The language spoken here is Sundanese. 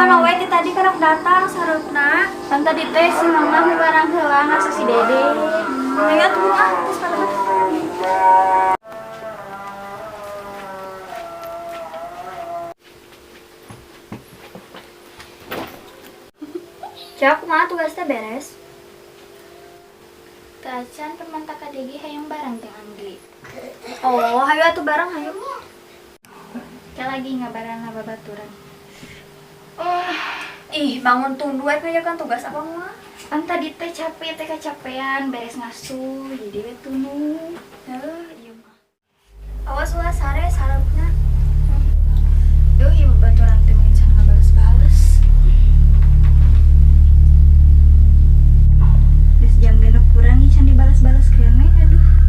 Mana we ti tadi karak datang sareupna? Kan tadi teh si mama mau barang heula ngasuh si Dede. Ayo tuh ah, terus kalebet. Cak, kumaha tugasnya beres? Teu acan permanta ka Degi hayang barang teh Anggi. Oh, hayu atuh bareng hayu. Kayak lagi ngabaran babaturan. Oh, ih bangun tunduh kan tugas apa mah? Kan tadi teh capek teh kecapean beres ngasuh jadi we tunduh. Heuh, ieu mah. Awas ulah sare sareupna. Duh, ieu babaturan teh mungkin can ngabales-bales. Geus jam 6 kurang ih can dibales-bales keneh, aduh.